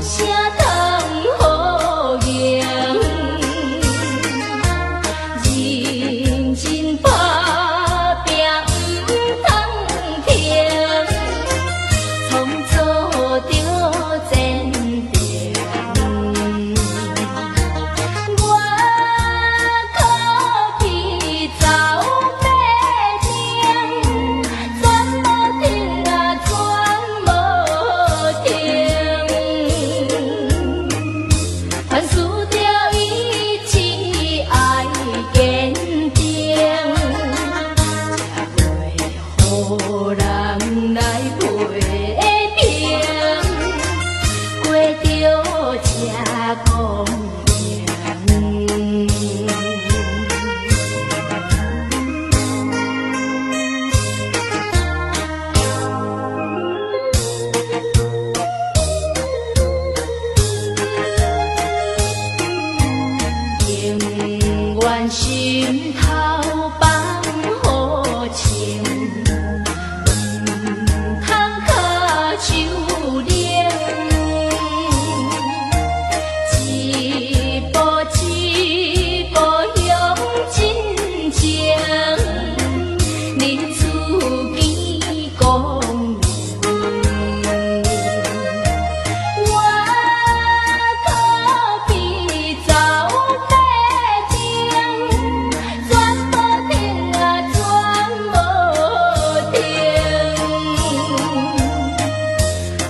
啥通好赢？认真打拼毋通停，创造著前程。我可比走马灯，转无停啊，转无停。凡事著意志爱坚定，才袂予人来批评，过著这光明。永远心头放好情，毋通跤手冷。一步一步向前前，日子见光明。我可比走马灯，转无停啊，转无停。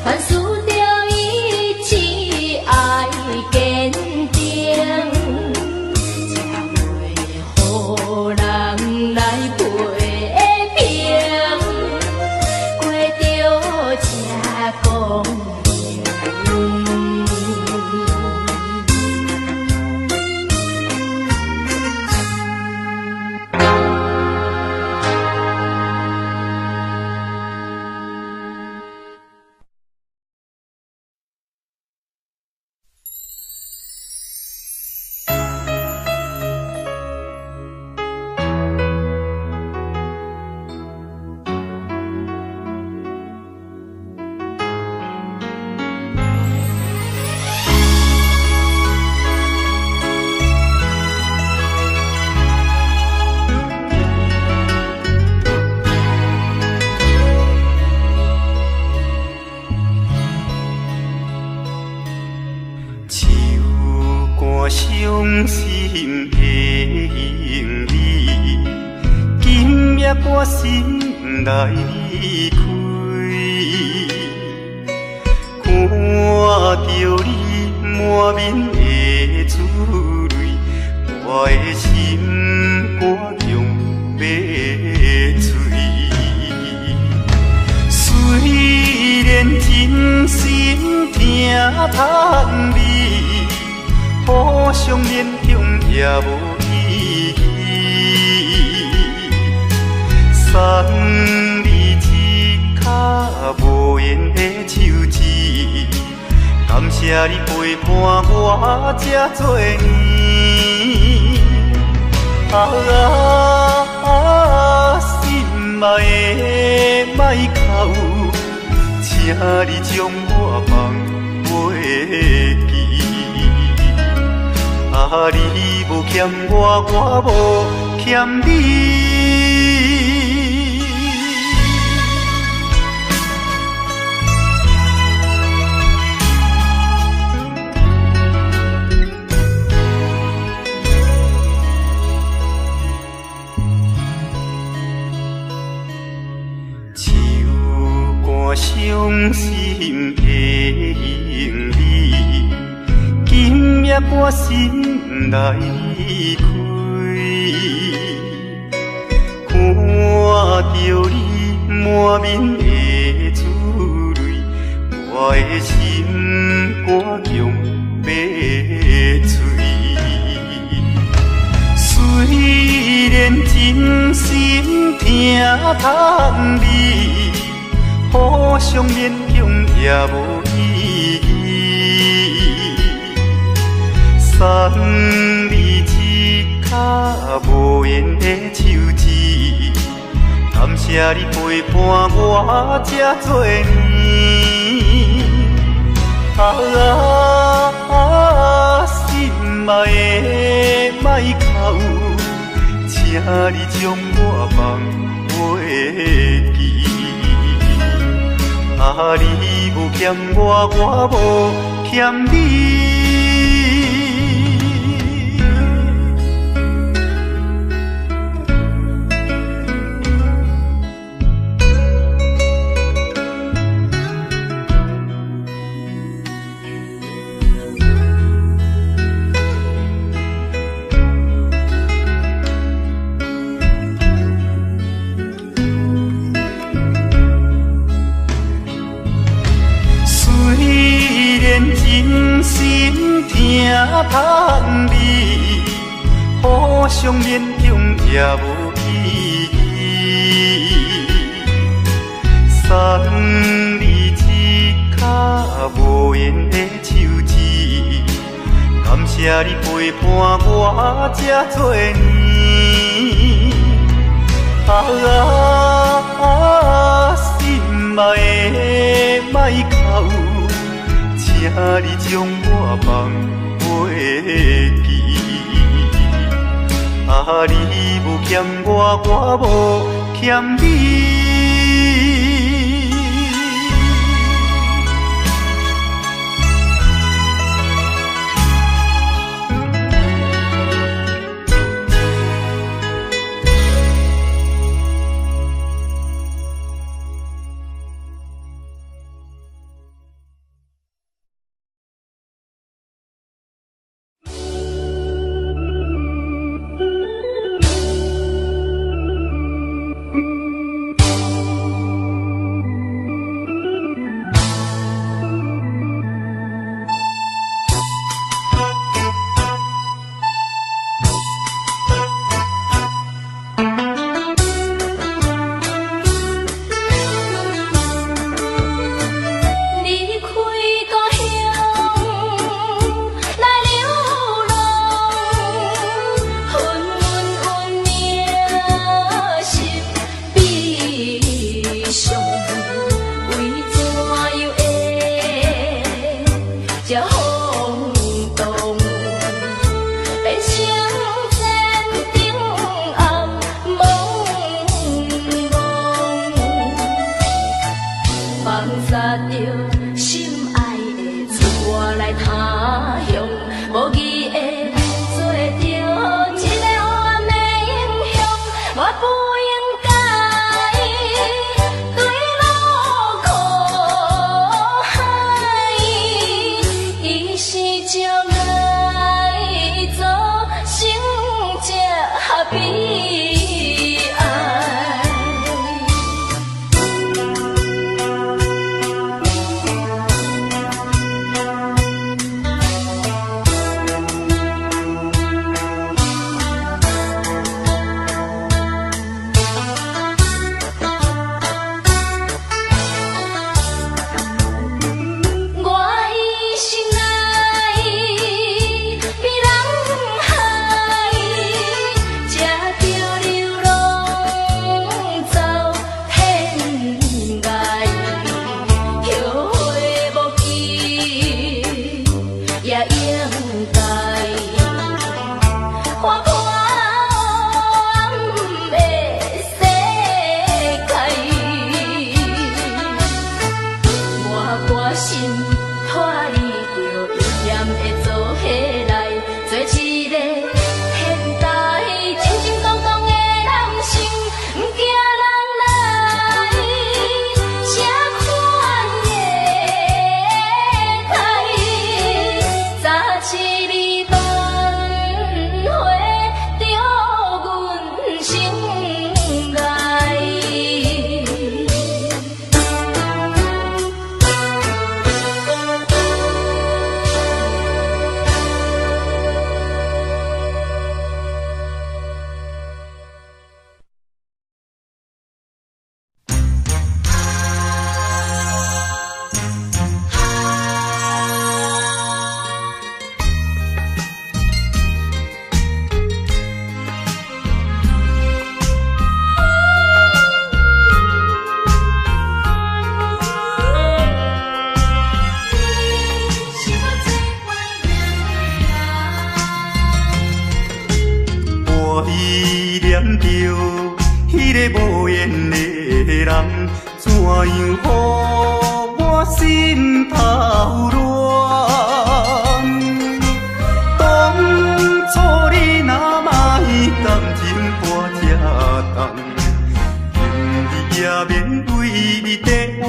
凡事著意志爱坚定，才袂予人来批评，过著这光明。手肝伤心的行李，今夜我心内离开，看著你满面的珠泪，我的心肝强欲碎。虽然真心疼痛你，互相勉强也无意义。送你一跤无缘的手指，感谢你陪伴我这多年。啊啊，心爱的莫哭，请你将我放袂记。啊，你无欠我，我无欠你。手肝伤心的行李，今夜我心内离开，看著你满面的珠泪，我的心肝强欲碎。虽然真心疼痛你，互相勉强也无意义。送你一跤无缘的手指，感谢你陪伴我这多年。啊，啊，心爱的莫哭，请你将我放袂记。啊，你无欠我，我无欠你。真心疼叹你，互相勉强也无意义。送你一卡无缘的手指，感谢你陪伴我这多年。啊，心爱的莫哭。请你将我放袂记。啊，你无欠我，我无欠你。我一生来。依恋著彼个無緣的人，怎樣予我心頭亂？當初你若莫感情看這重，今日也免為你在怨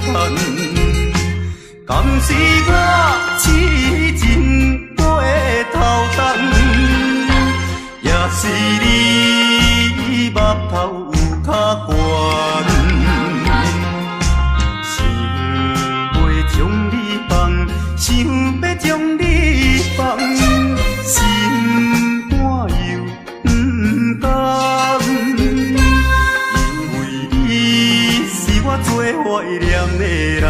嘆。敢是我癡情過頭重，也是你目頭有較懸。想欲將你放，想欲將你放，心肝又毋甘，因為你是我最懷念的人。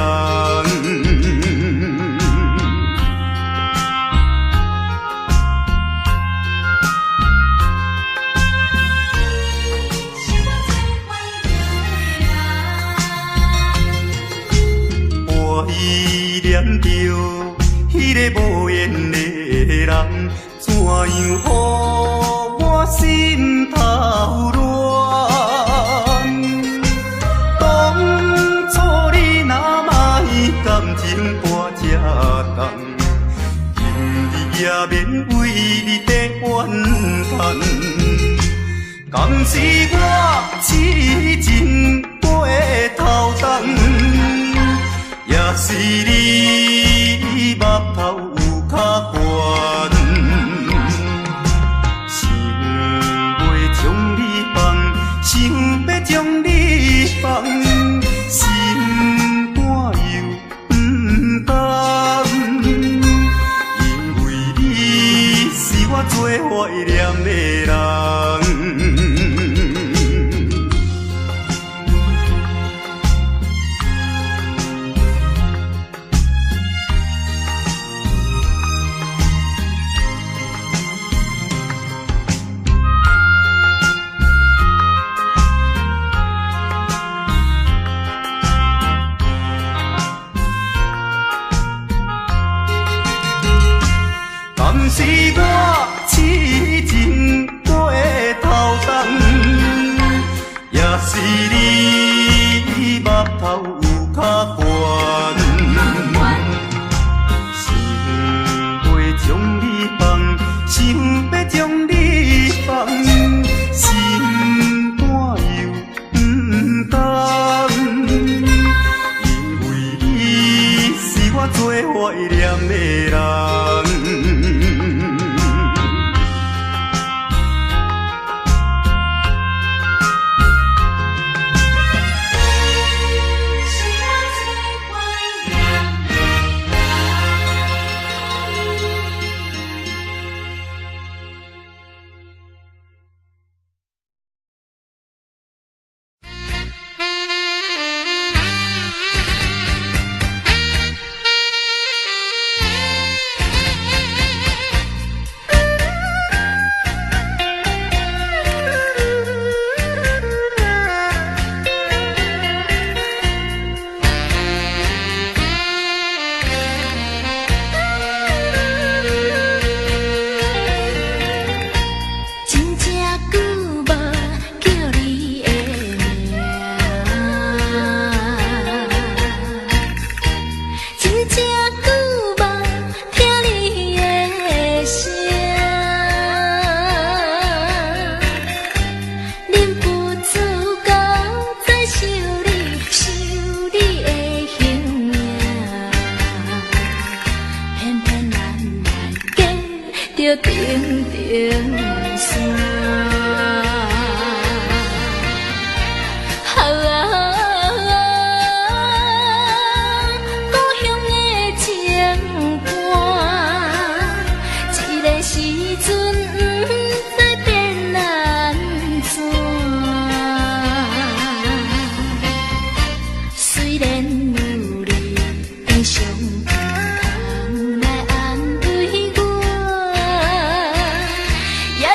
我依戀著彼個無緣的人，怎樣予我心頭亂？當初你若莫感情看這重，今日也免為你在怨嘆。敢是我癡情過頭重，也是你目頭有較懸。想欲將你放，想欲將你放，心肝又毋甘，因為你是我最懷念的人。敢是我癡情過頭重，也是你目頭有較懸。想欲將你放，想欲將你放，心肝又毋甘，因為你是我最懷念的人。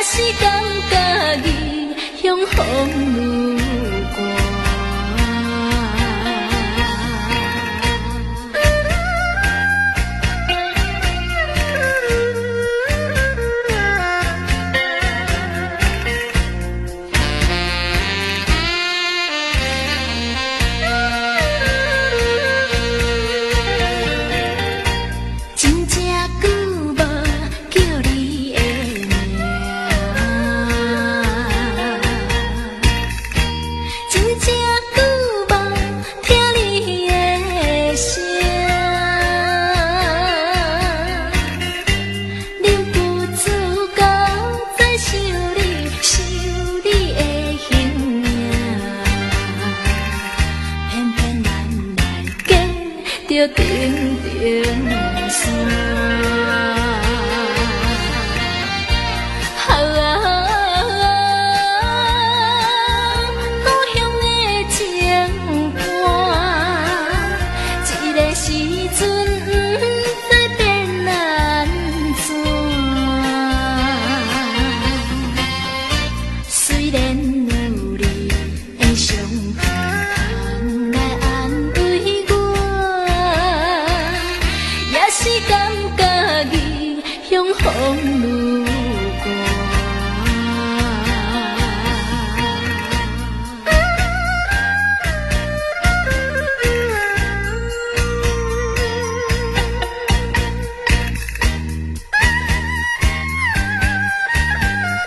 是感風愈寒。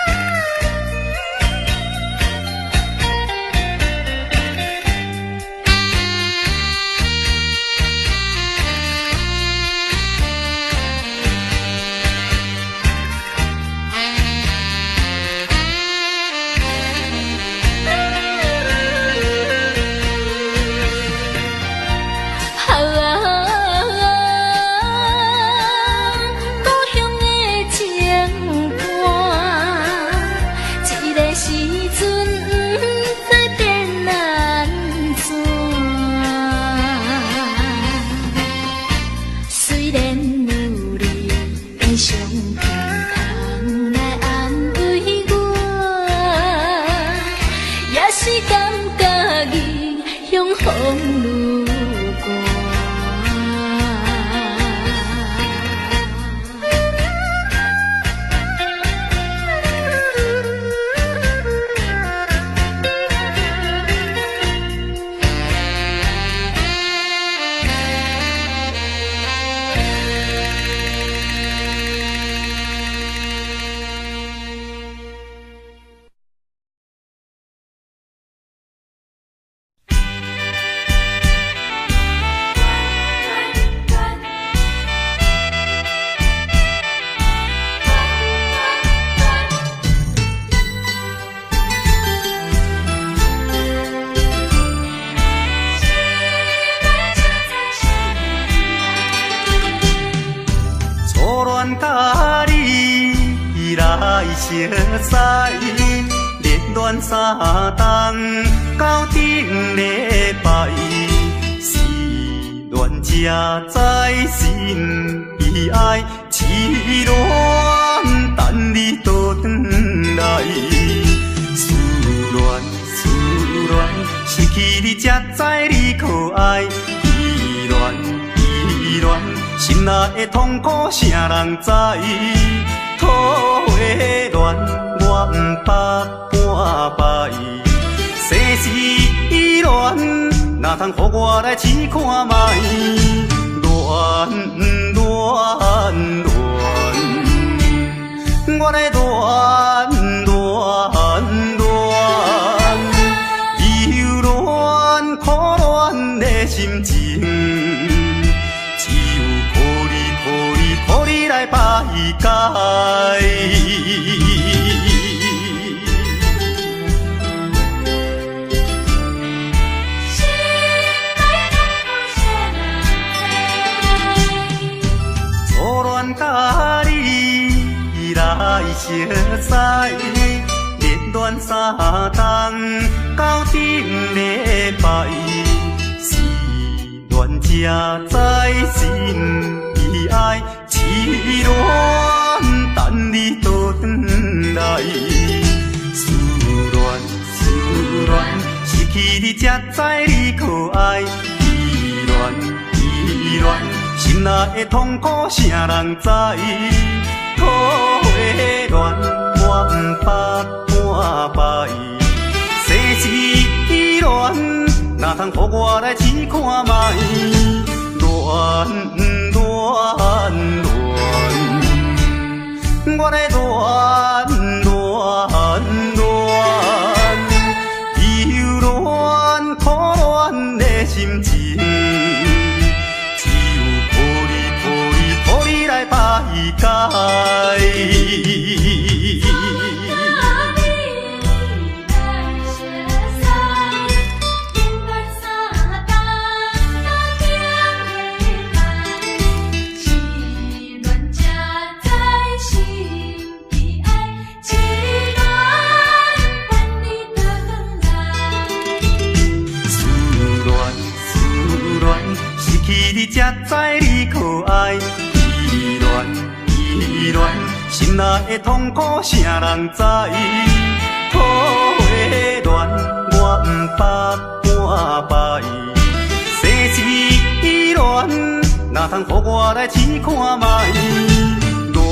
熟似，热恋三冬到顶礼拜，失恋才知心悲哀，痴恋等你倒转来，思恋思恋，失去你才知你可爱，依恋依恋，心内的痛苦啥人知？桃花恋，我毋捌半摆。世事依恋，哪通予我来试看觅？恋恋恋，我咧恋恋恋，犹恋苦恋的心情，只有苦你苦你苦你来排解。甲你来熟似，热恋三冬到顶礼拜，失恋才知心悲哀，痴恋等你倒转来，思恋思恋，失去你才知你可爱，依恋依恋。心内的痛苦啥人知？桃花恋，我毋捌半摆。世事依恋，哪通予我来试看觅？恋恋恋，我咧恋恋恋，犹恋苦恋的心情。来排解。思恋思恋，失去你才知你可爱。依恋，心内的痛苦啥人知？桃花恋，我毋捌半摆。世事依恋，哪通予我来试看觅？恋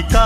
解。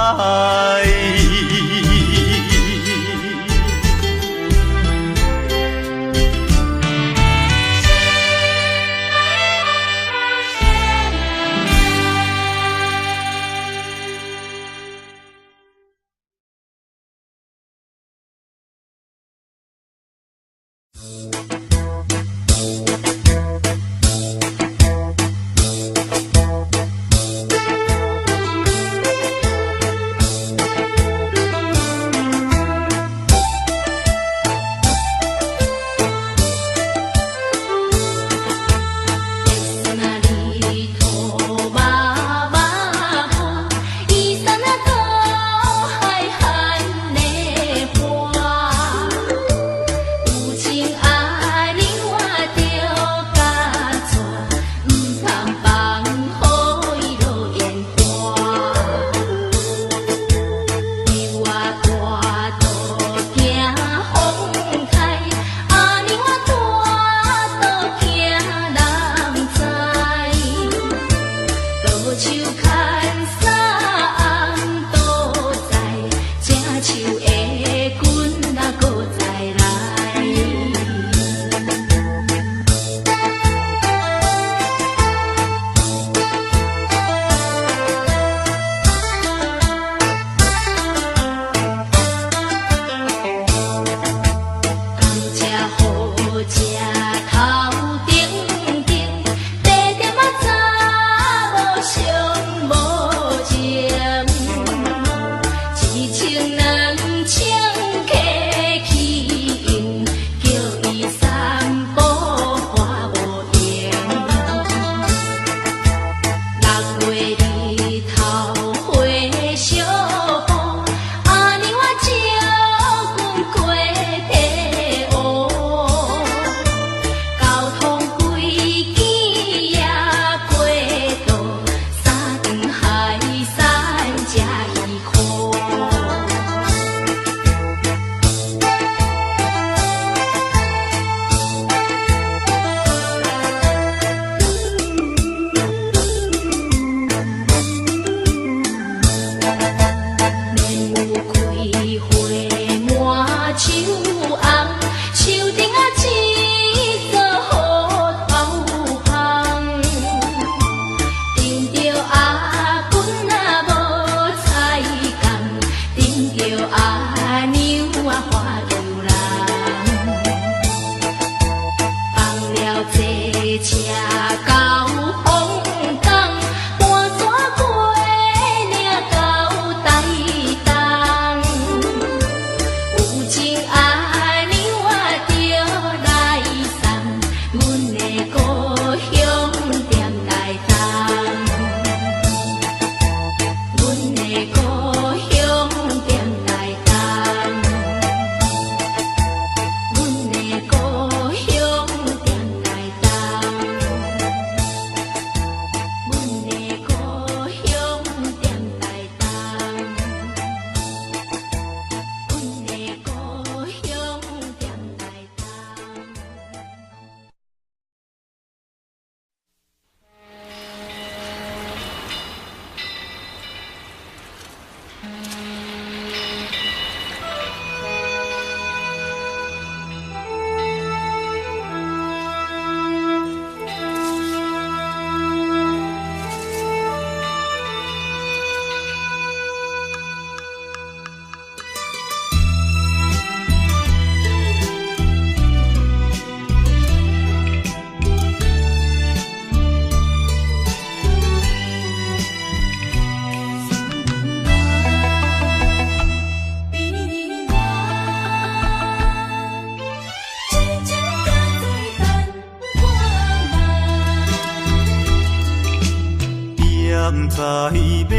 踮在码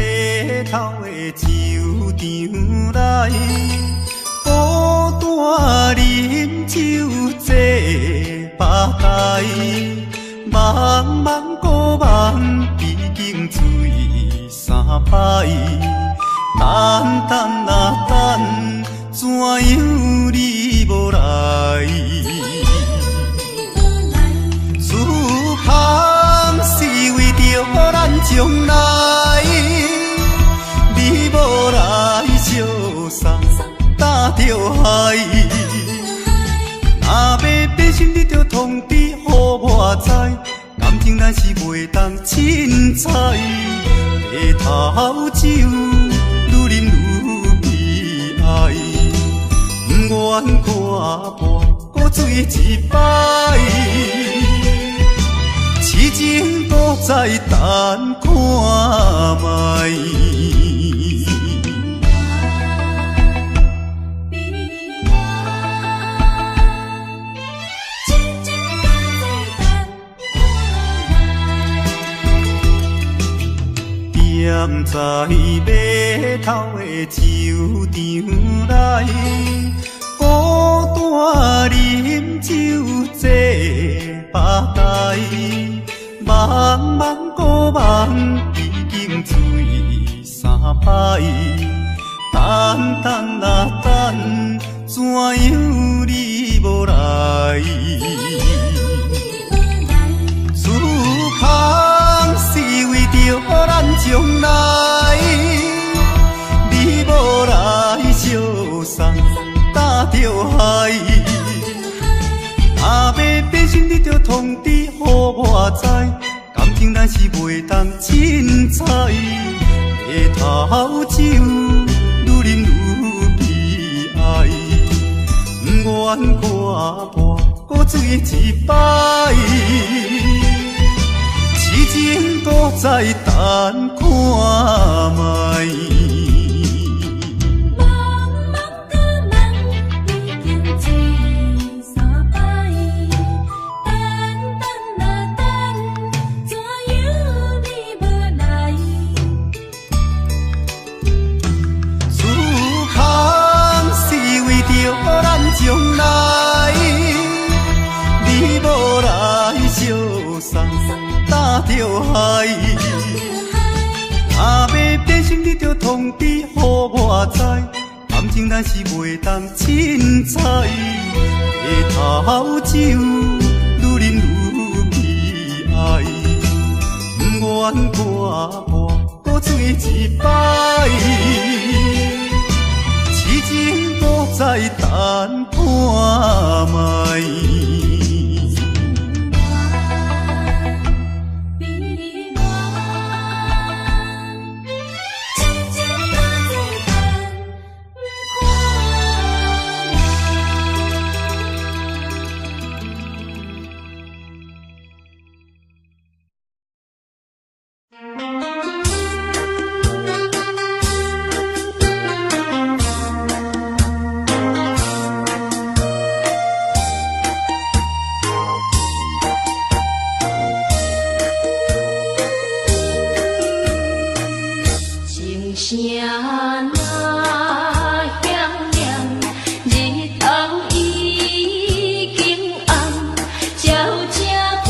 头的酒场内，孤单饮酒坐吧台，茫茫孤梦已经醉三摆，等等啊等，怎样你无来？思香是为著咱将来，你无海。若欲变心，你著通知予我知，感情咱是袂当凊彩。白头酒愈啉愈悲哀，不愿看破搁醉一摆，痴情搁再等看觅。踮在码头的酒场内，孤单饮酒坐吧台，茫茫孤梦已经醉三摆，等等啊等，怎样你无来？此空是为著咱将来，你无来相送担著海。若欲变心，你著通知予我知，感情咱是袂当凊彩。白头酒愈啉愈悲哀，不愿看破搁醉一摆，痴情搁再等看觅。茫茫孤梦已经醉三摆，等等啊等，怎样你无来？此空是为著咱将来，你无来相送担著海。若欲变心，你著通知予我知，感情咱是袂当凊彩。白头酒愈啉愈悲哀，不愿看破搁醉一摆，痴情搁再等看觅。悲哀，痴情搁再等看情声若响亮，日头已经暗，鸟声飞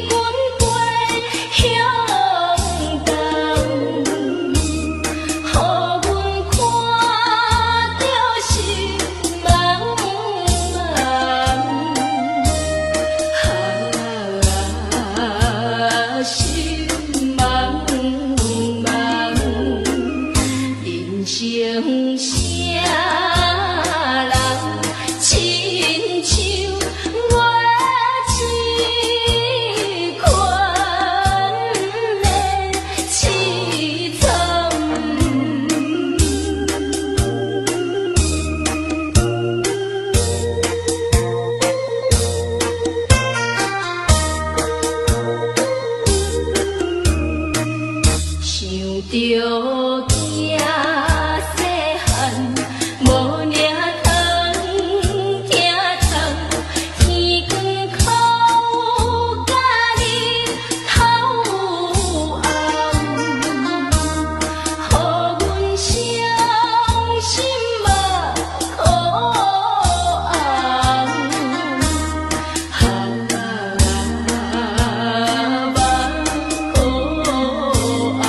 阮飞向东，予阮看著心茫茫。啊，心茫茫，人生啥人亲像我这款的凄惨。想著囝细汉，无领糖，疼痛，天光哭甲日头暗，予阮伤心目眶红。啊，目眶红。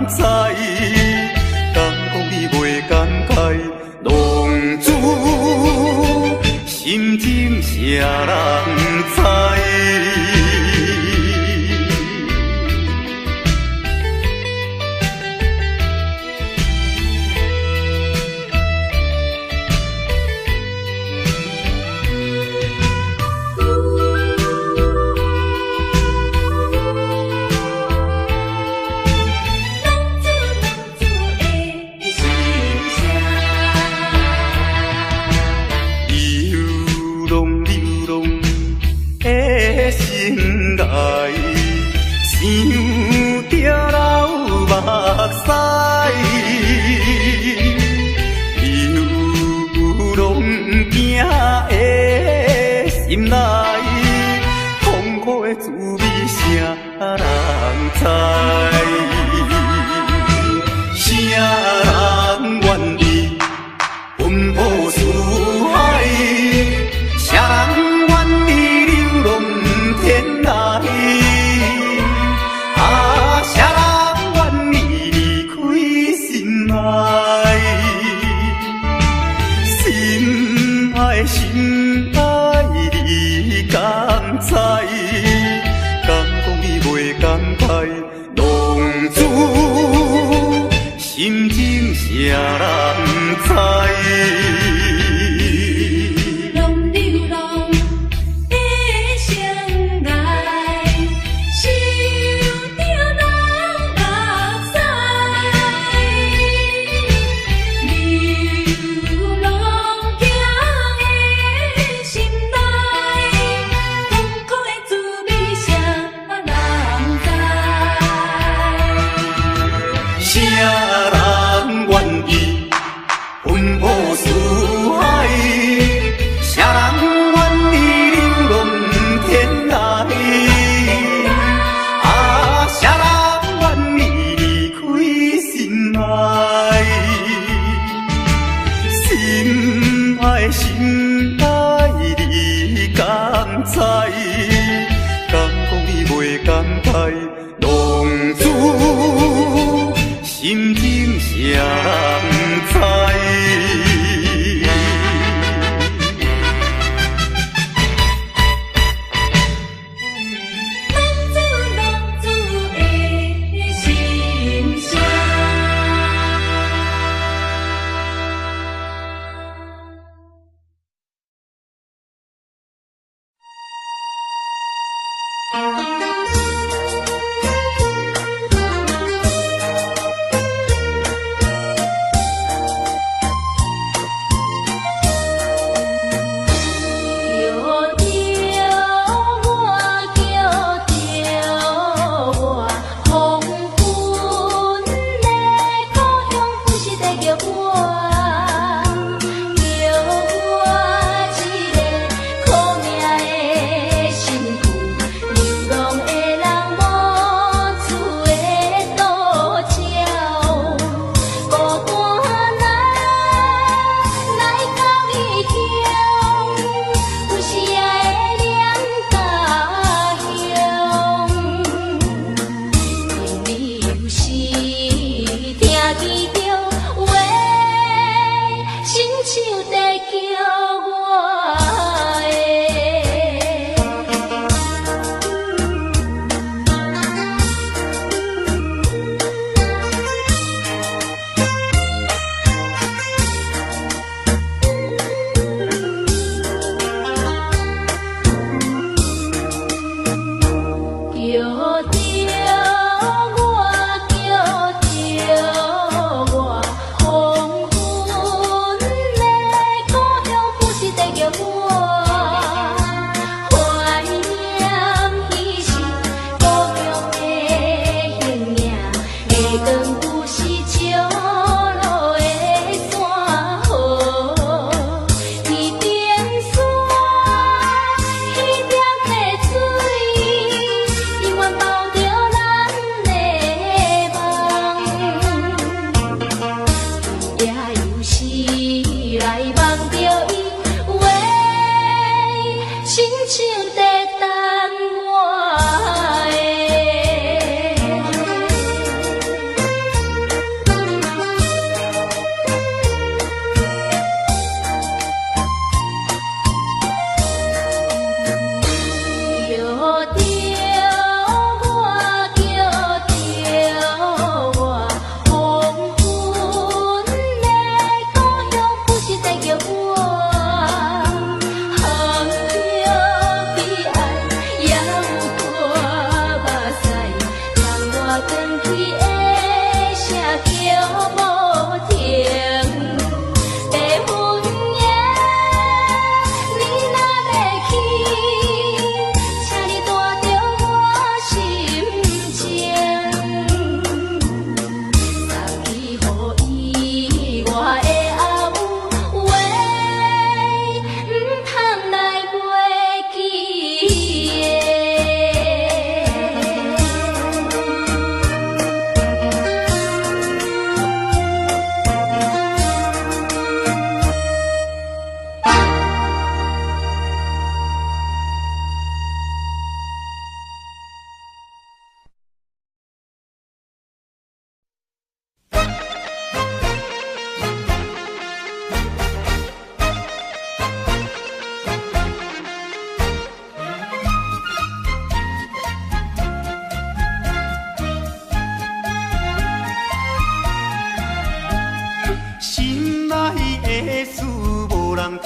知？敢講你袂感慨？浪子心情誰人知？浪子浪子的心聲。流浪流浪的生涯，想著流目屎。流浪囝的心內，痛苦的滋味誰人知？誰人願意奔波四海？誰人願意流浪天涯？啊，誰人願意離開心愛？心愛心愛，你敢知？敢講你袂感慨？浪子心情誰人知？流浪流浪的生涯，想著流目屎。流浪囝的心內，痛苦的滋味誰人知？誰人願意奔波四海？誰人願意流浪天涯？啊，誰人願意離開心愛？心愛心愛，你敢知？敢講你袂感慨？浪子心情誰人知？浪子浪子的心聲。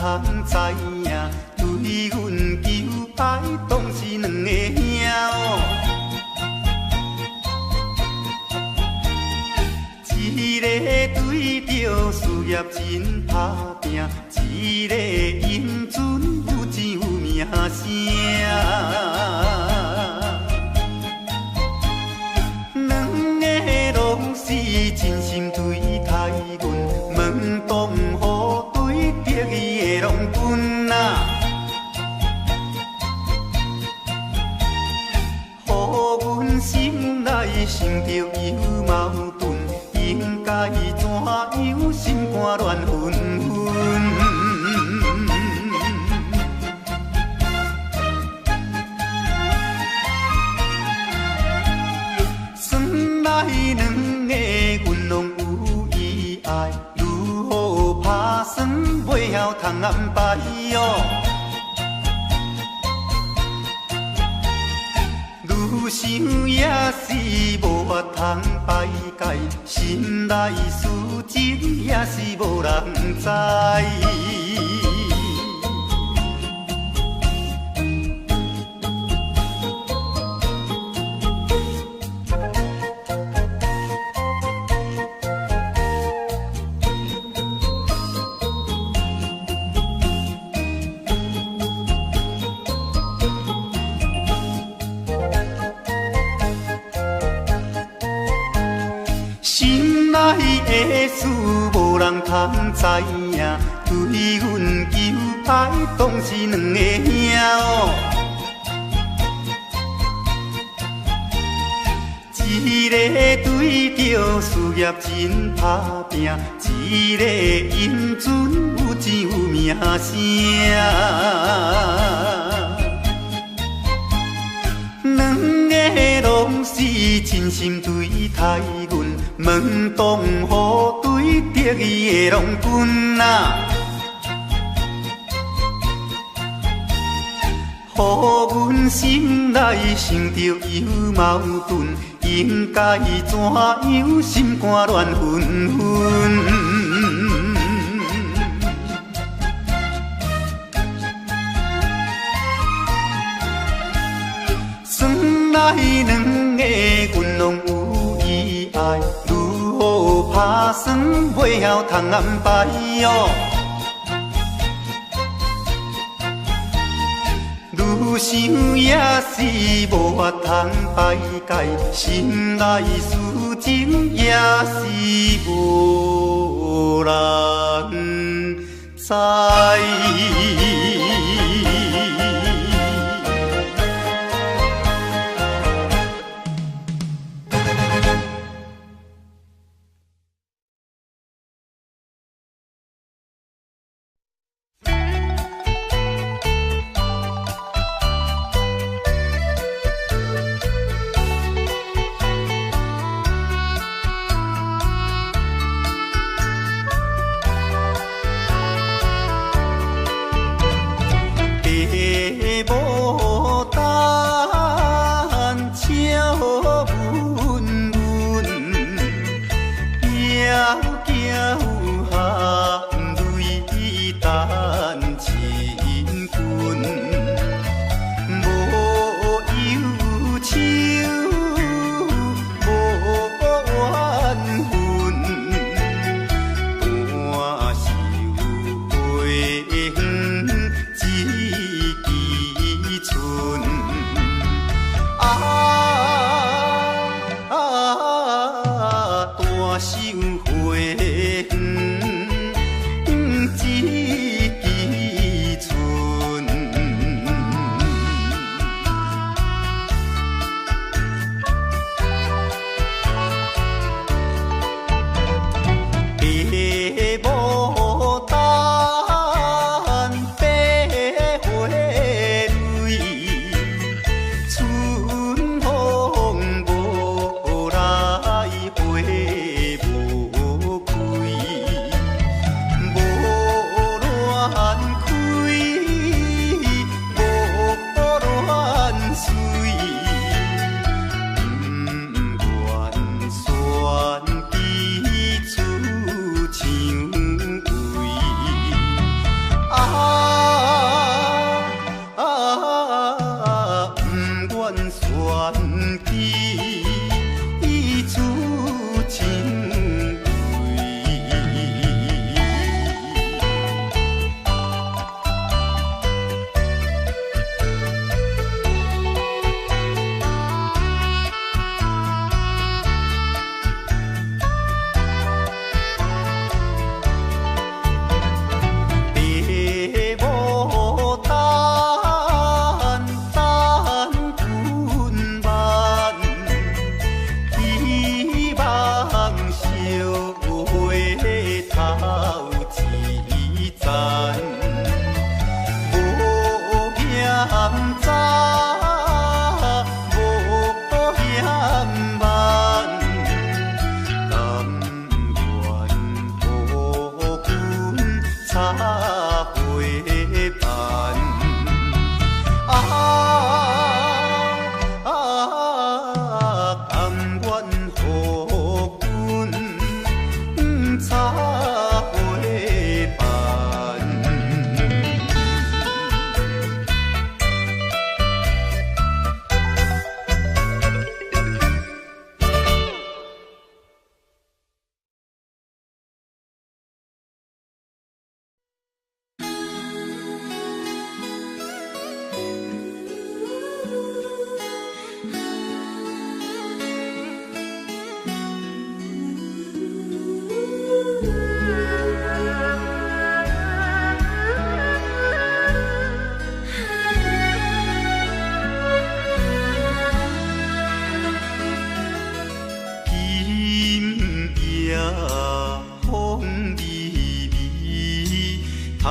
通知影，對阮求愛當是兩个兄哦。一個對著事業真拍拚，一個英俊有錢有名聲。兩个攏是真心對待阮，問當何對得意的郎君啊？予阮心內想著有矛盾，應該怎樣心肝亂紛紛？算來兩个阮攏有意愛，如何拍算袂曉通安排哦？愈想也是無法通排解，心內事情也是無人知。心內的事無人通知影，對阮求愛當是兩个兄哦。一個對著事業真拍拚，一個英俊有錢有名聲。兩个攏是真心對待阮，問當何對得意的郎君啊？予阮心內想著有矛盾，應該怎樣心肝亂紛紛？算來兩个阮攏有意愛，如何拍算袂曉通安排哦？愈想也是無法通排解，心內事情也是無人知。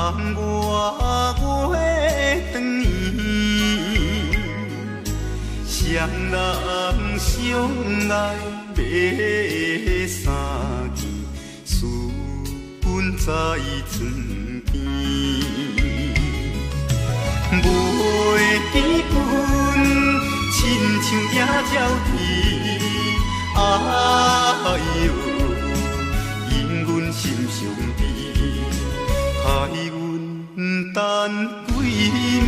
望我月轉圆，双人相爱欲相见，思阮在床边。袂记阮，亲像野鸟啼，哎哟，因阮心伤悲，害阮等几暝。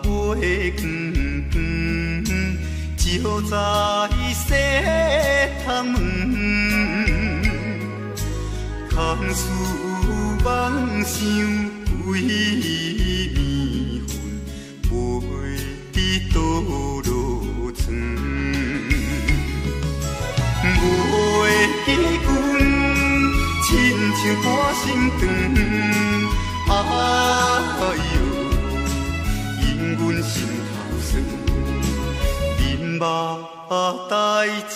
月光光，照在西窗门，空思妄想规暝魂，飞伫倒落床。袂记阮，亲像半生长，哎哟，阮心头酸，面目带青。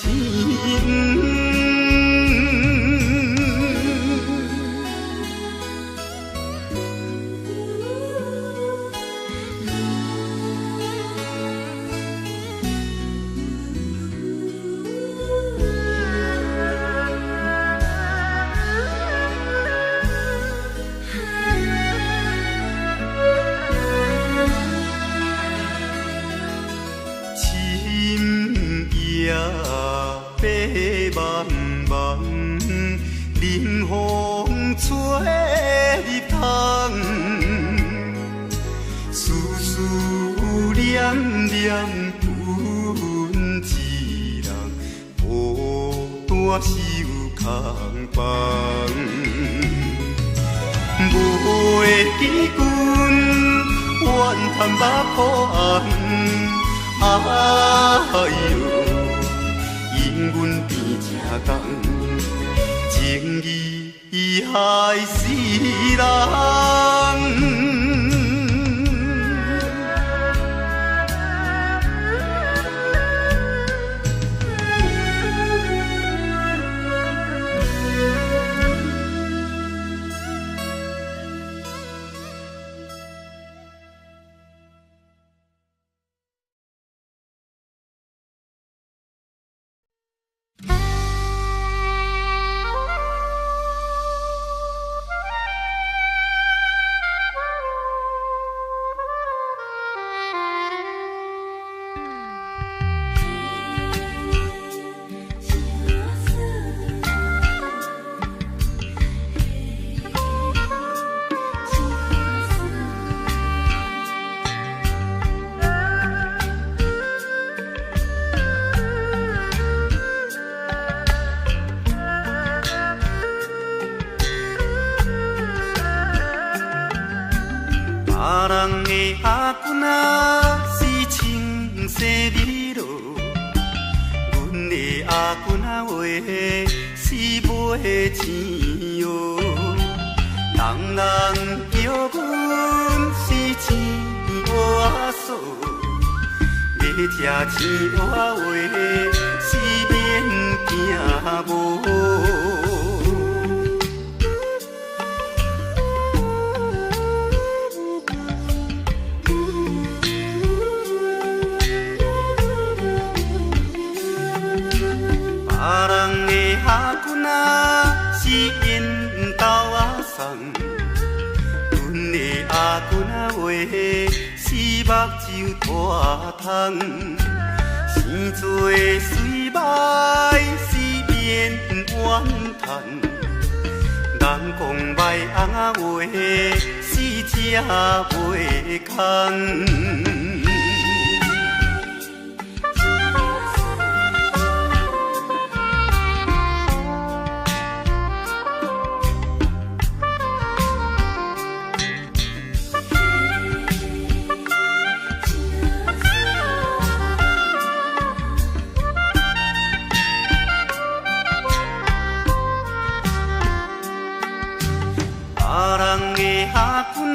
白茫茫，冷風吹入窗，思思念念，阮一人孤單守空房。袂記阮，怨叹目苦紅，哎喲，因阮变这重，情義害死人。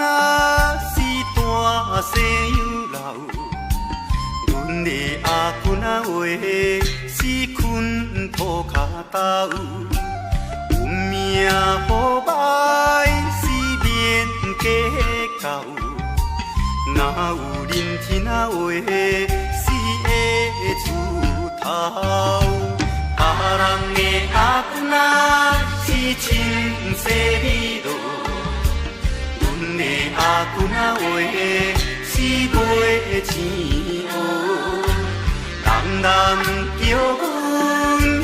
仔是大西洋老，阮的阿公仔话是困塗跤頭，運命好歹是免計較，若有認天仔話是會出頭。別人的阿公仔是穿西美羅，阮的阿公仔話是賣青蚵。人人叫阮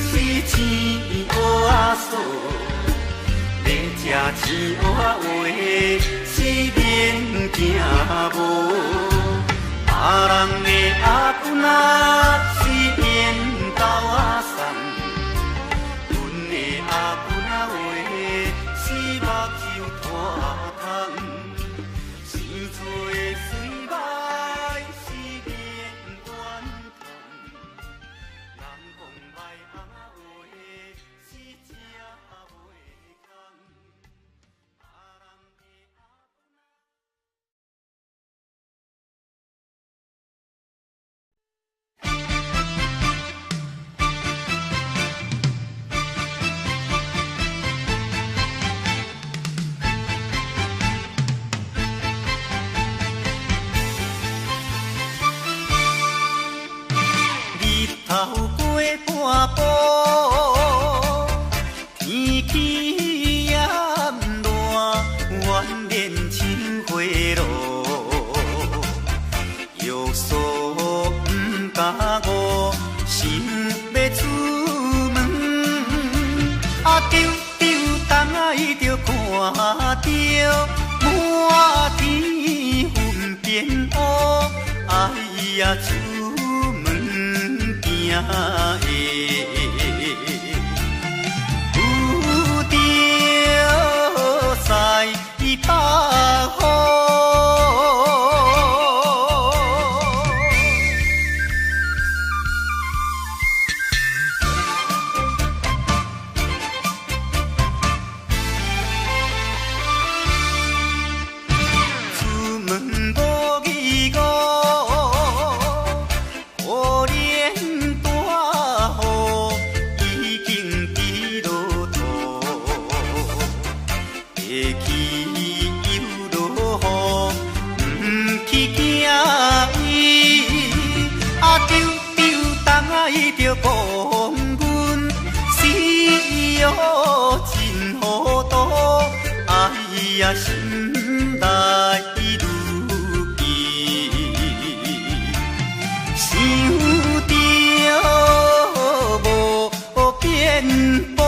是青蚵仔嫂，欲食青蚵仔話是免驚無。別人的阿公仔是緣豆仔送，阮的阿公仔話是目睭拖空，生做媠歹是免怨叹，人講歹翁仔話是食袂空。別人的阿公 日頭過半晡，天氣炎熱，怨連像火爐，約束毋敢誤，想欲出門，啊丟丟東仔伊就看著滿天雲變烏，哎呀出門驚會遇著西北風。出門無疑誤，可憐大雨已經佇落塗，下去又落雨，毋去驚伊。啊丟丟東仔伊就講阮是予真糊塗，哎呀心內愈記，想著無變步。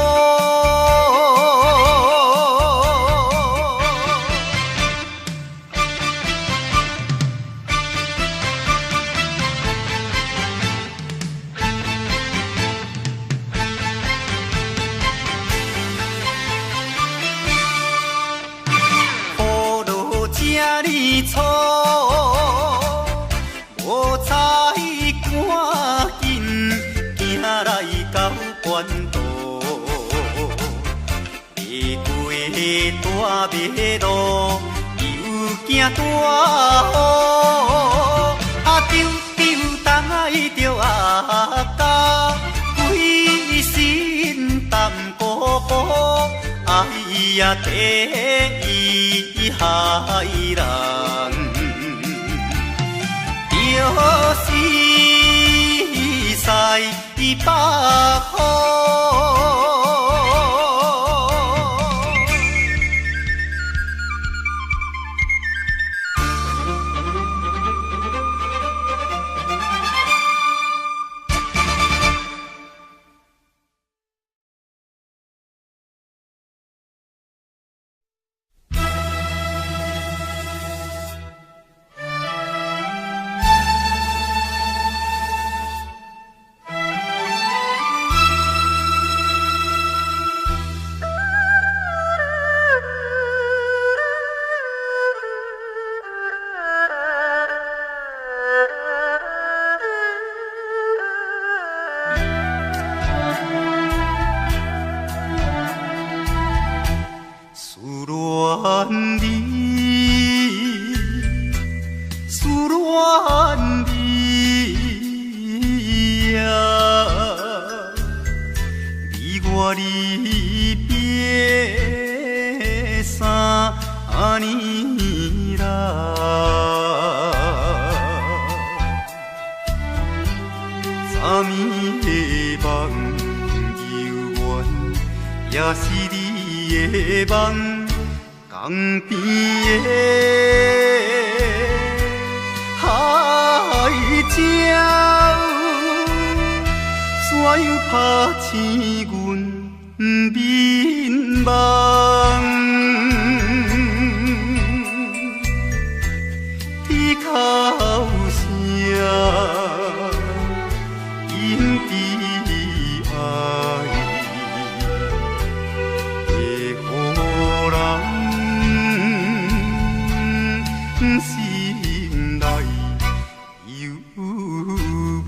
雨落這呢粗，無彩趕緊行來到關渡，爬過大馬路，又驚大雨。啊丟丟東仔伊著阿甲，規身澹糊糊，哎呀第一害人，就是西北風。你變3年啦。昨暝的夢猶原，也是你的夢，江邊的海鸟，怎样拍醒阮眠梦？天哭声，因悲哀，会予人心内忧闷。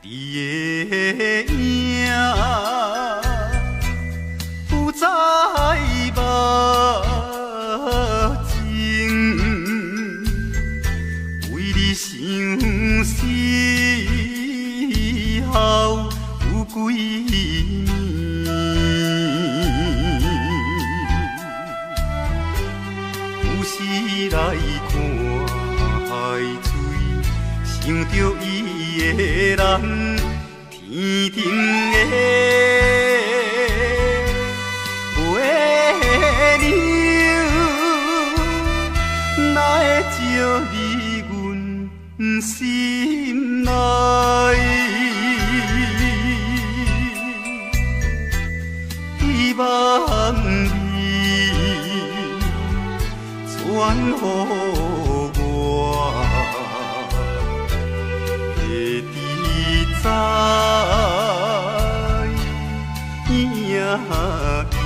你的影浮在目前，为你相思后有几暝，有时来看海水，想著伊的人，天顶的月娘，哪会照入阮心内？希望你传予我，会知知影伊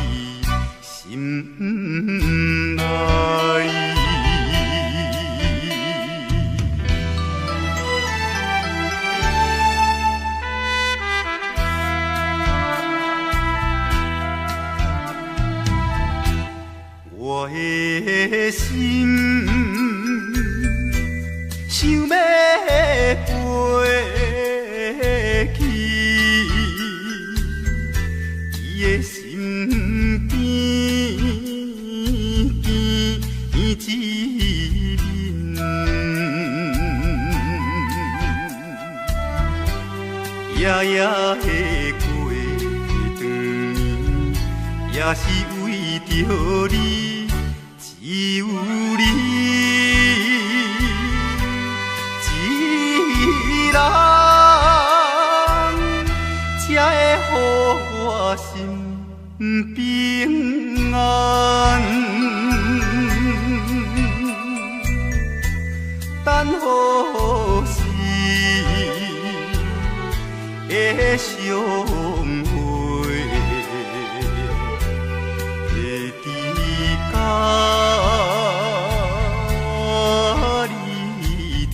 心内。我的心想欲飞去，伊的身边见一面，夜夜的过长暝，也是为著你，只有你一人，才会予我心平安。等何时会相会？会知甲你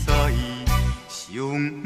再相会。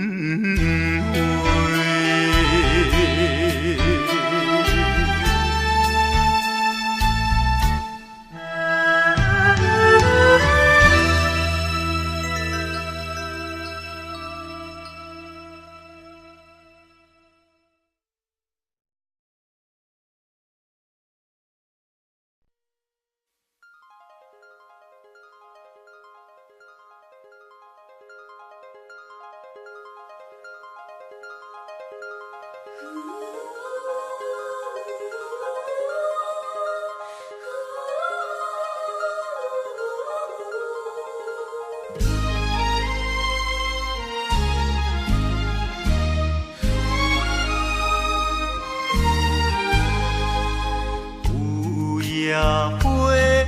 有野花，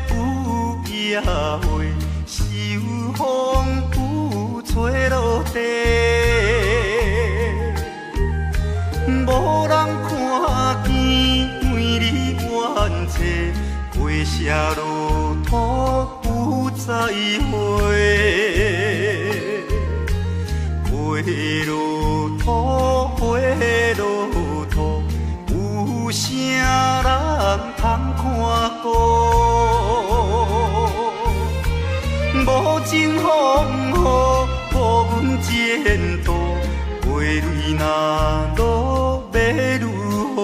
有野花，受风雨吹落地，无人看见，为你怨嗟，过社落土不再回。通看顾。无情风雨，无阮前途，花蕊若落欲如何？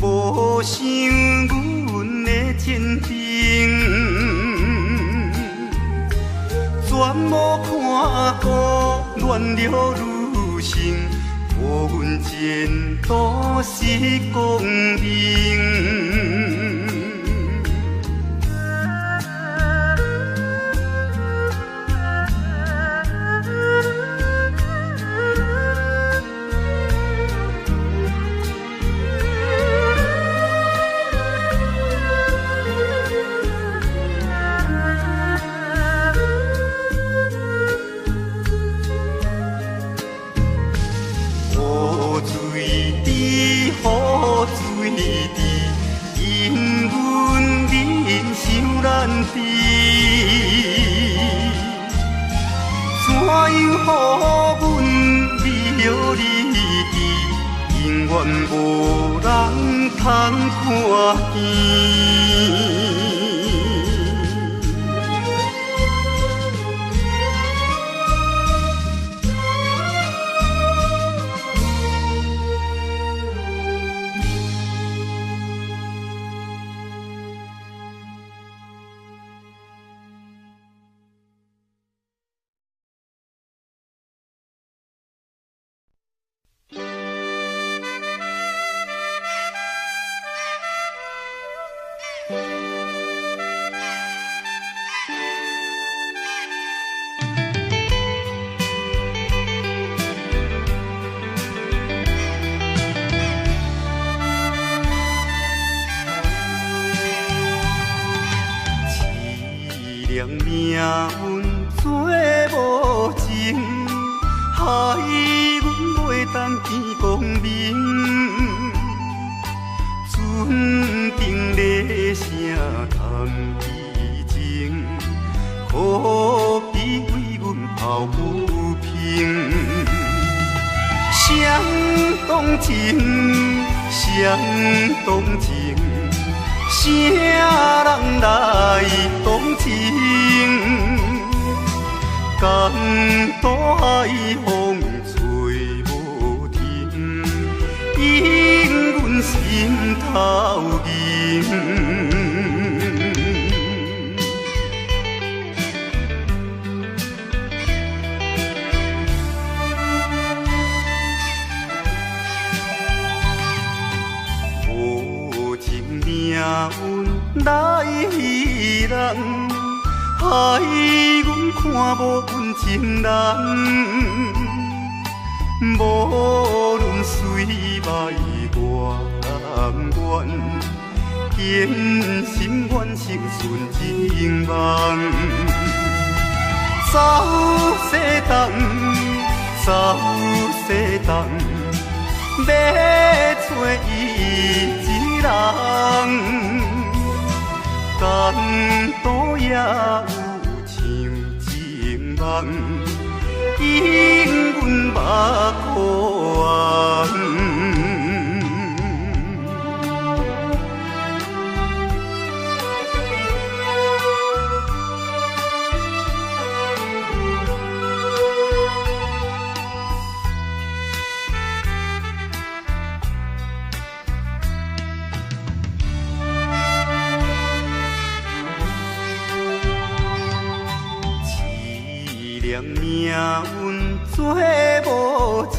无想阮的前程，全无看顾乱了女性，予阮前途失光明。怎样予阮美离去，永远无人通看见。命运做无情，害阮袂当见光明。船顶咧声谈悲情，可比为阮抱不平。谁动情？谁动情？啥人来动情？江大海风吹无停，引阮心头硬。命运来人，害阮看无阮情人。无论水歹偌甘愿，坚心愿成顺情梦。走西东，走西东，欲找伊一人。江都也有像情梦，引阮目眶红。命运做无情，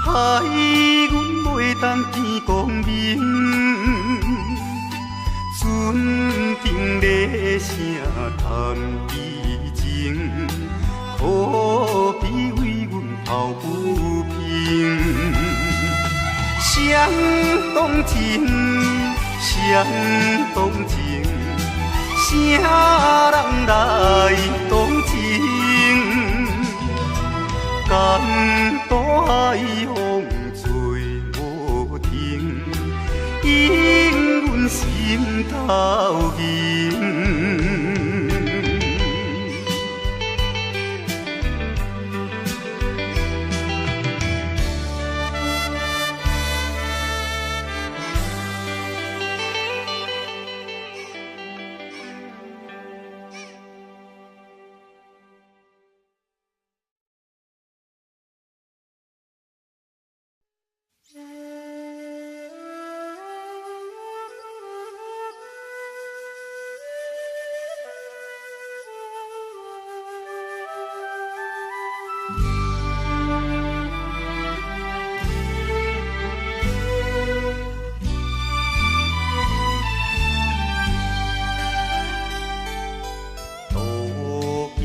害阮袂当见光明。船顶咧声谈悲情，可比为阮抱不平。谁动情？谁动情？谁啥人來同情？江大海風吹無停，永阮心頭硬。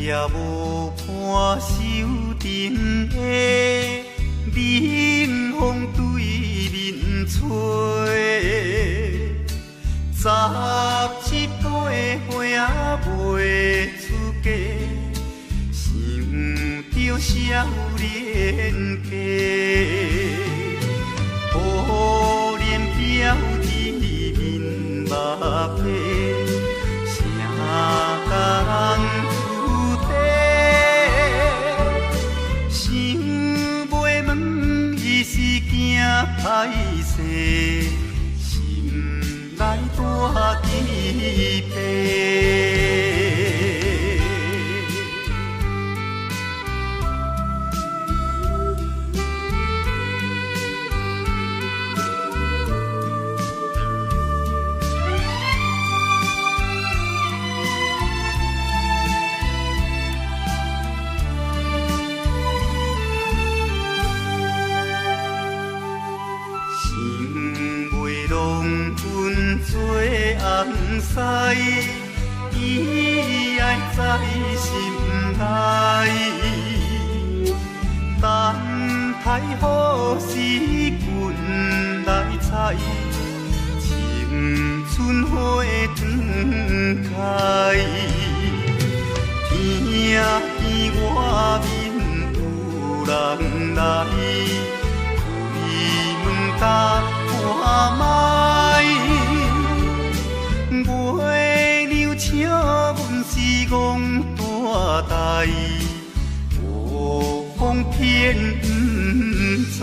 也無伴守陣的，冷風對面吹。17、8歲仔未出嫁，想著少年家，可憐表姊面目白，啥甲人？歹勢，心內大雞皮。做翁婿，伊愛在心內。等待好時君來採，青春花斷開。聽見外面有人來，開門甲看覓。月娘笑阮是戆大代，無風天不知。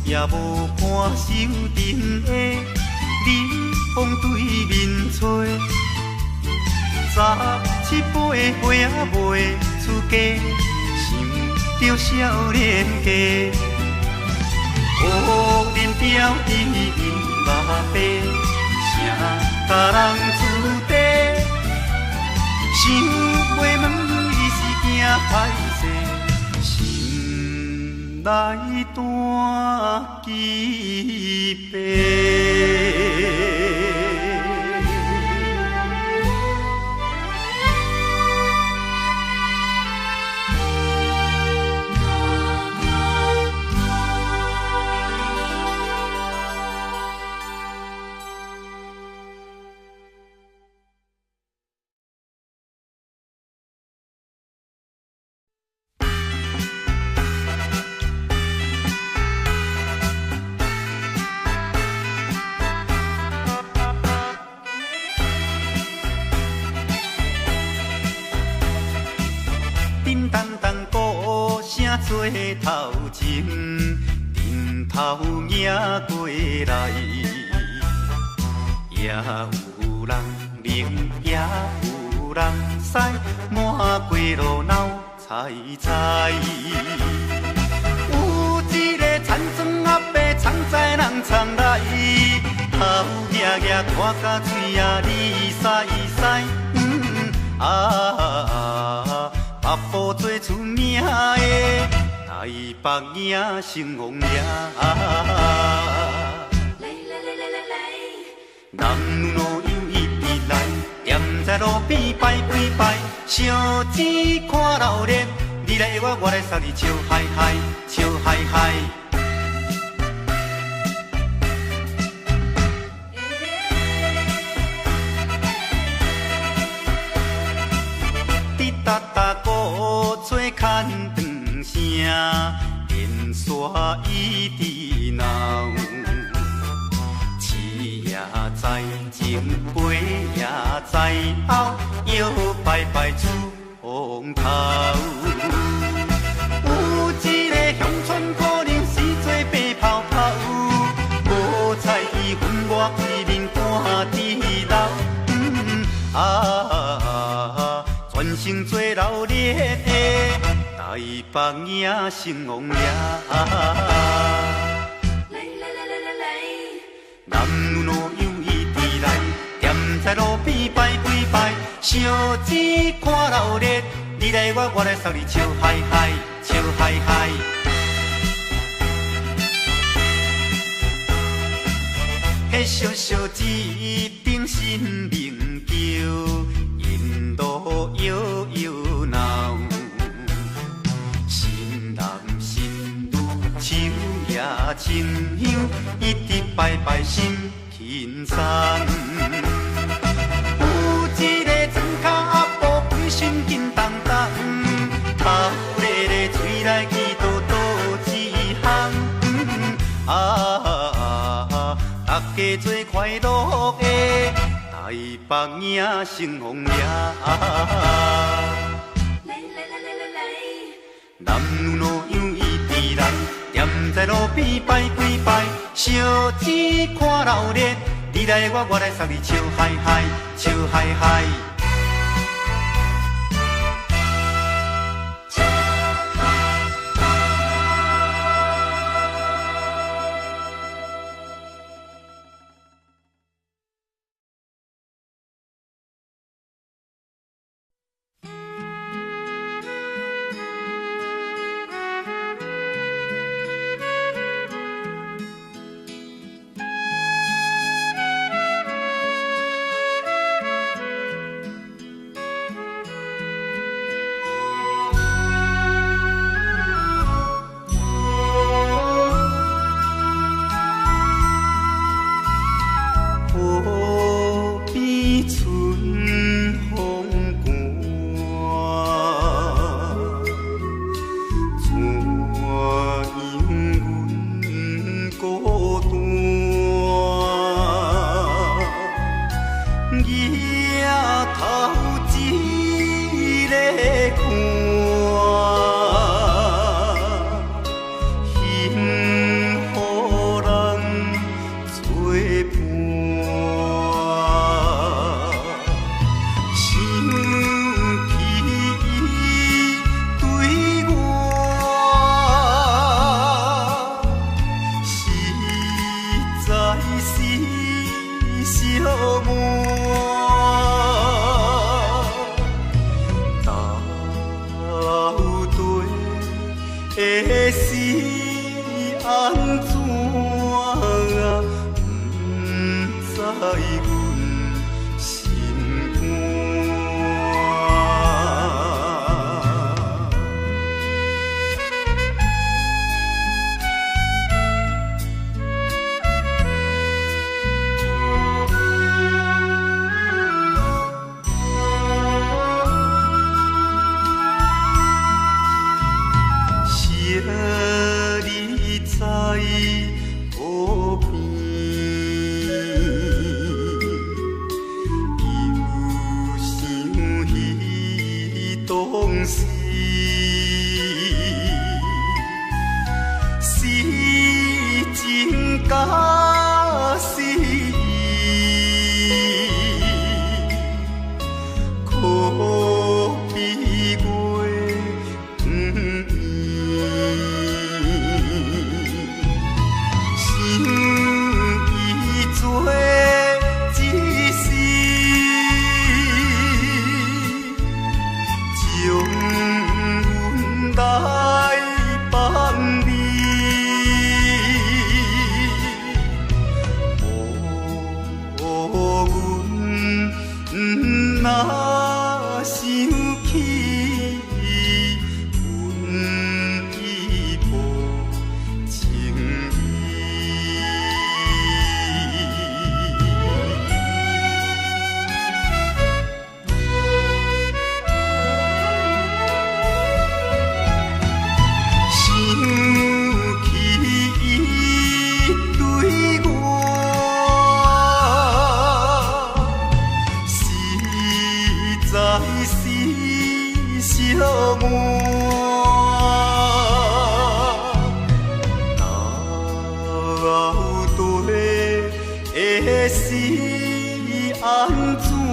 也無伴守陣的，冷風對面吹。17、8歲仔未出嫁，想著少年家。可憐表弟面目白，啥甲人厝底？想袂问伊是惊歹勢。心內大雞皮。做頭前，陣頭迎過來，也有人冷，也有人屎，滿街路鬧彩彩。有一個田庄阿伯，藏在人藏內，頭額額拖甲喙仔離屎屎，啊！北部最出名的台北影成王爺。男女老幼一直來，踮在路邊拜幾拜，相錢看鬧熱，你來我，我來送你笑嗨嗨，笑嗨嗨。滴答答鼓吹牵长声，电线一直闹。市也知，前辈也知，后摇摆摆出风头。有一个乡村姑娘是做白泡泡，无彩伊分我一面半滴流。啊，全城做闹热的台北影成王爷。来来来来来来，男女老幼一直來，踮在路邊拜幾拜，相錢看鬧熱，你來我，我來送你笑嗨嗨，笑嗨嗨。彼小小一顶新明桥，沿路摇摇闹，新男新女手也清香，一直拜拜心輕鬆。有一個庄跤阿婆，規身緊當當，頭咧咧喙內記叨叨一項。啊，大家做快樂的台北影成王爺。來來來來來來，男女老幼一直來，踮在路邊拜幾拜，相錢看鬧熱，你來我，我來送你笑嗨嗨，笑嗨嗨。笑嗨嗨。河邊春風寒，怎樣阮孤單？举頭一个看，幸予人做伴。想起伊對我，實在是寂寞。到底會是按怎？不知阮心肝。惜你在河邊，又想彼當時，是情假是意，可比月圓。想伊做一世，終是寂寞。到底是按怎？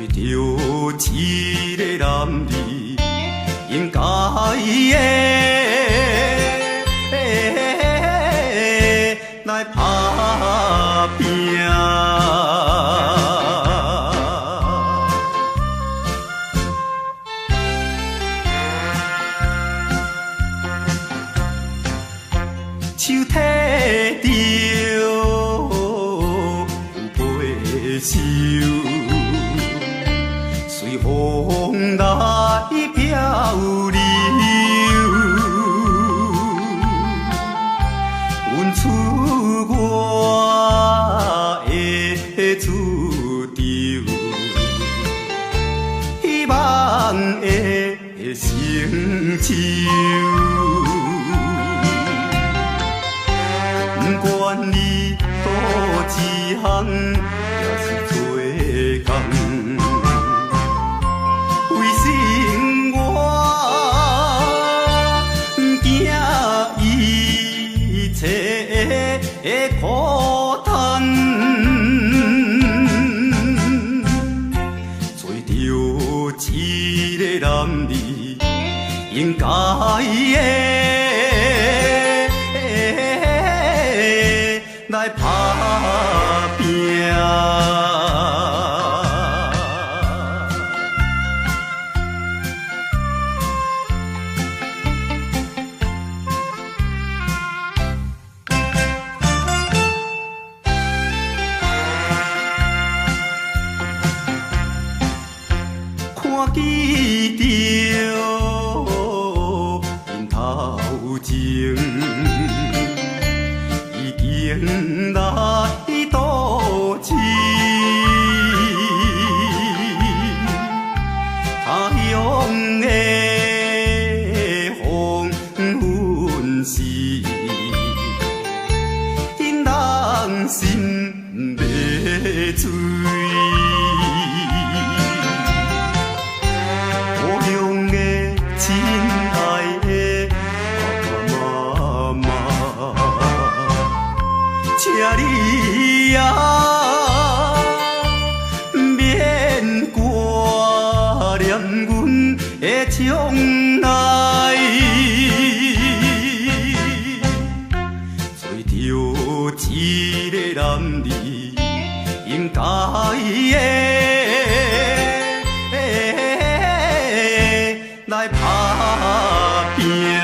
不知阮心肝。來拍。拼。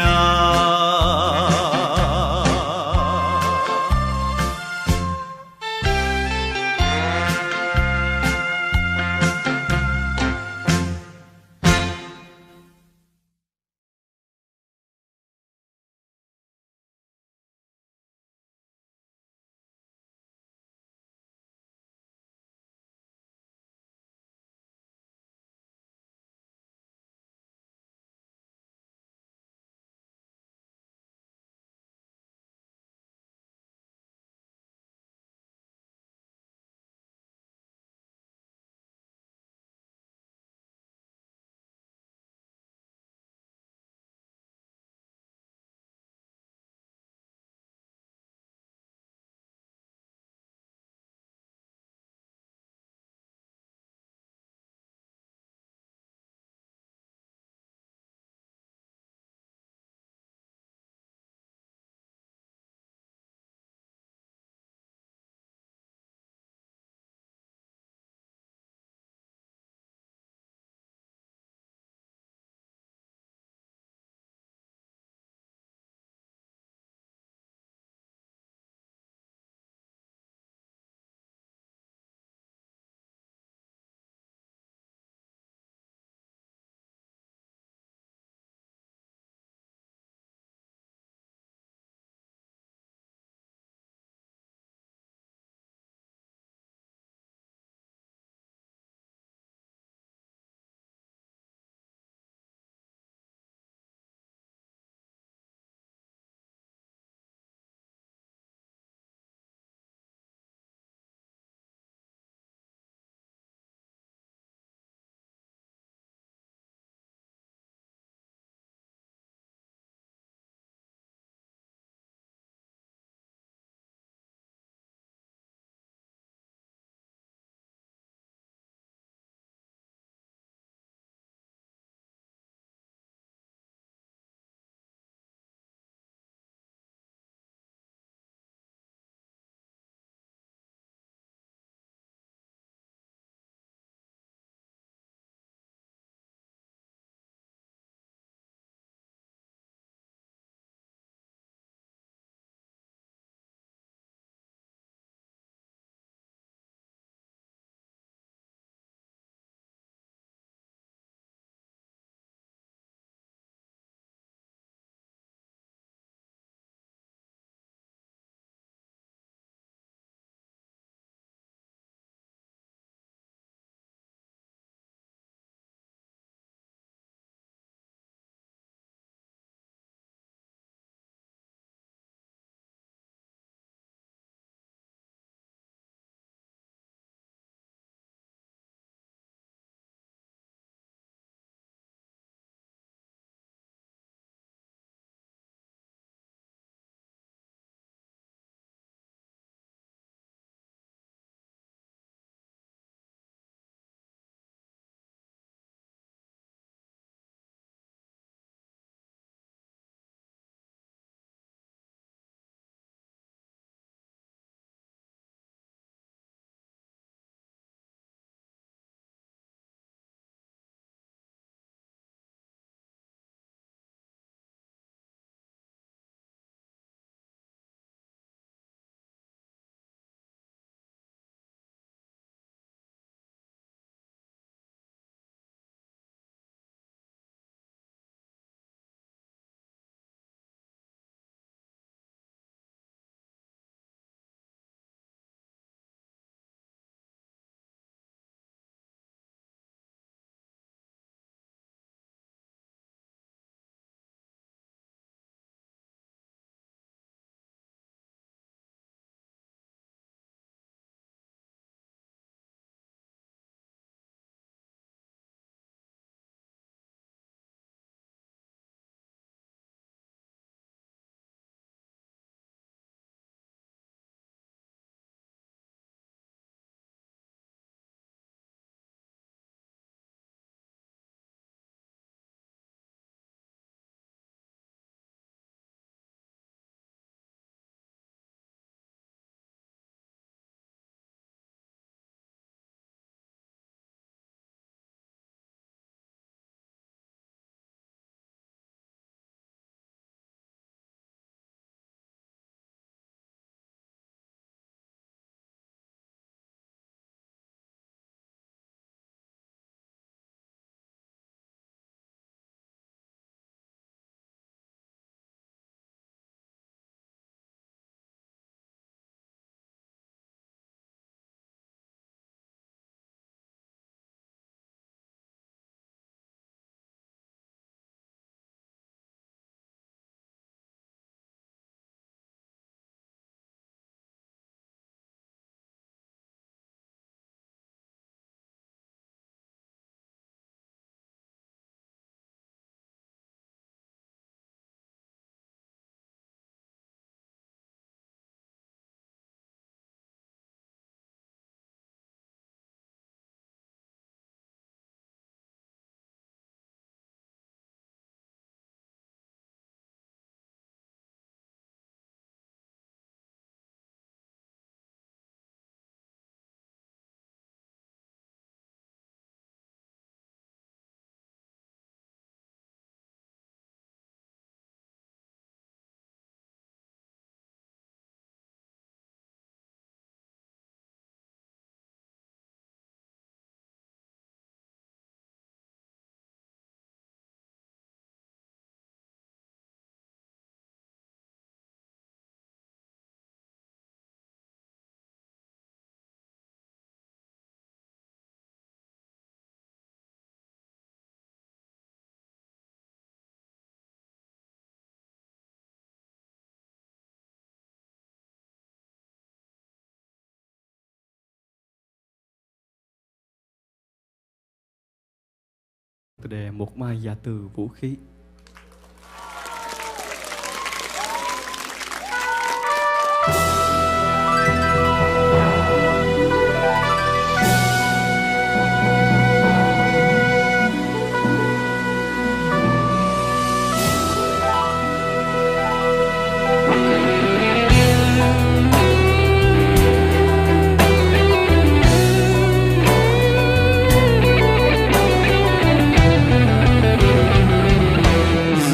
Tựa đề Một mai giã từ vũ khí.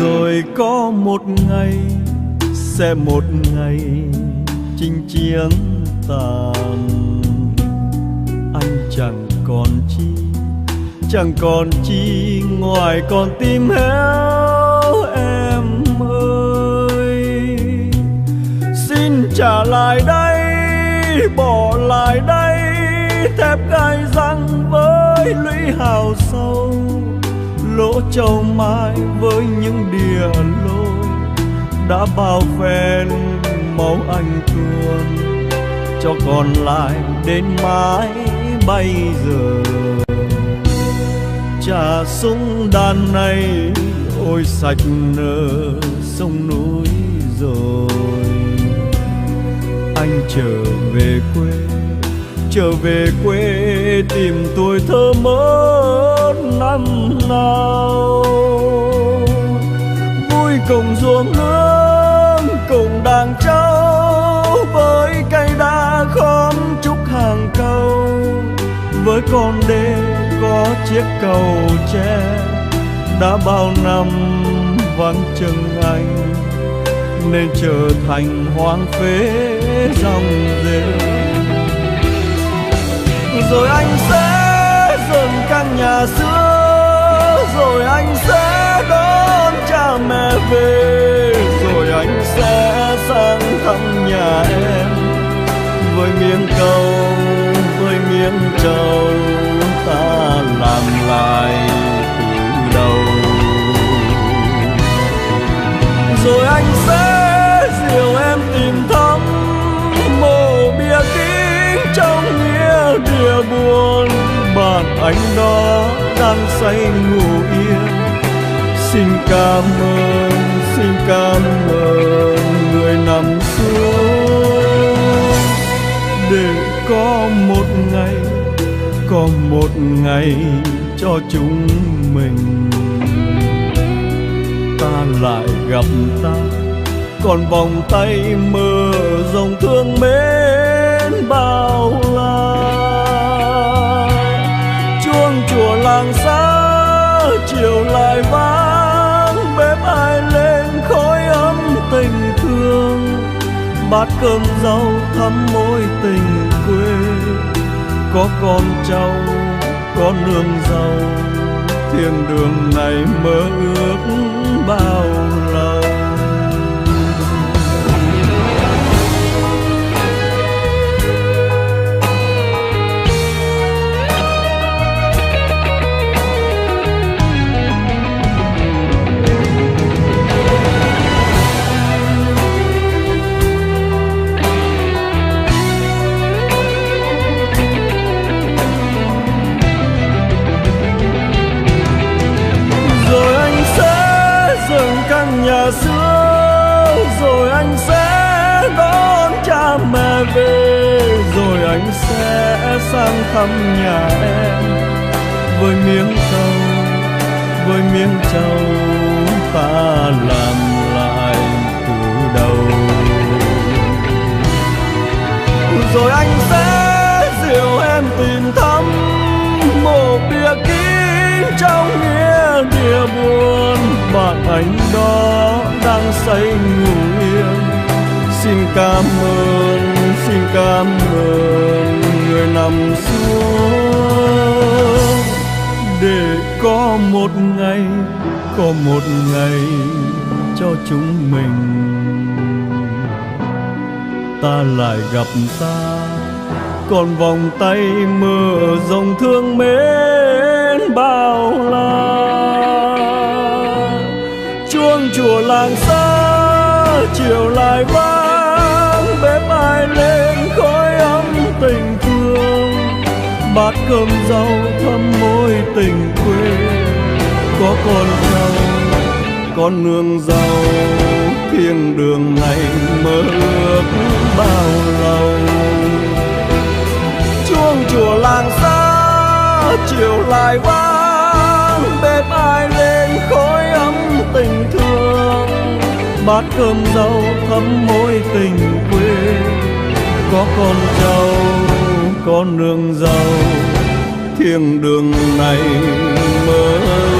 Rồi có một ngày, sẽ một ngày chinh chiến tàn, anh chẳng còn chi, chẳng còn chi ngoài con tim héo em ơi. Xin trả lại đây, bỏ lại đây thép gai răng với lũy hào sâu, lỗ châu mai với những đìa lô đã bao phen máu anh tuôn, cho còn lại đến mãi bây giờ. Trả súng đàn này ôi sạch nợ sông núi rồi, anh trở về quê, trở về quê tìm tuổi thơ mơ năm nào. Vui cùng ruộng nương cùng đàn trâu, với cây đa khóm trúc hàng câu, với con đê có chiếc cầu tre đã bao năm vắng chân anh nên trở thành hoang phế dòng dề. Rồi anh sẽ dựng căn nhà xưa, rồi anh sẽ đón cha mẹ về, rồi anh sẽ sang thăm nhà em với miếng cau, với miếng trầu ta làm lại từ đầu. Rồi anh sẽ dìu em tìm thăm mộ bia kính trong nghĩa địa buồn, bạn anh đó đang say ngủ yên. Xin cảm ơn, xin cảm ơn người nằm xuống, để có một ngày, có một ngày cho chúng mình. Ta lại gặp ta, còn vòng tay mở rộng thương mến bao la. Chuông chùa làng xa chiều lại vang, bếp ai lên khói ấm tình thương, bát cơm rau thắm mối tình quê. Có con cháu, có nương rau, thiên đường này mơ ước bao lâu. Nhà xưa, rồi anh sẽ đón cha mẹ về, rồi anh sẽ sang thăm nhà em với miếng cau, với miếng trầu ta làm lại từ đầu. Rồi anh sẽ dìu em tìm thăm mộ bia kín trong nghĩa địa buồn, bạn anh đó đang say ngủ yên. Xin cảm ơn, xin cảm ơn người nằm xuống, để có một ngày, có một ngày cho chúng mình. Ta lại gặp ta, còn vòng tay mở rộng thương mến bao la. Chuông chùa làng xa chiều lại vang, bếp ai lên khói ấm tình thương, bát cơm rau thắm mối tình quê. Có con trâu, có nương dâu, thiên đường này mơ ước bao lâu. Chuông chùa làng xa chiều lại vang, bếp ai lên khói ấm tình thương, bát cơm rau thấm mối tình quê. Có con trâu, có nương dâu, thiên đường này mơ.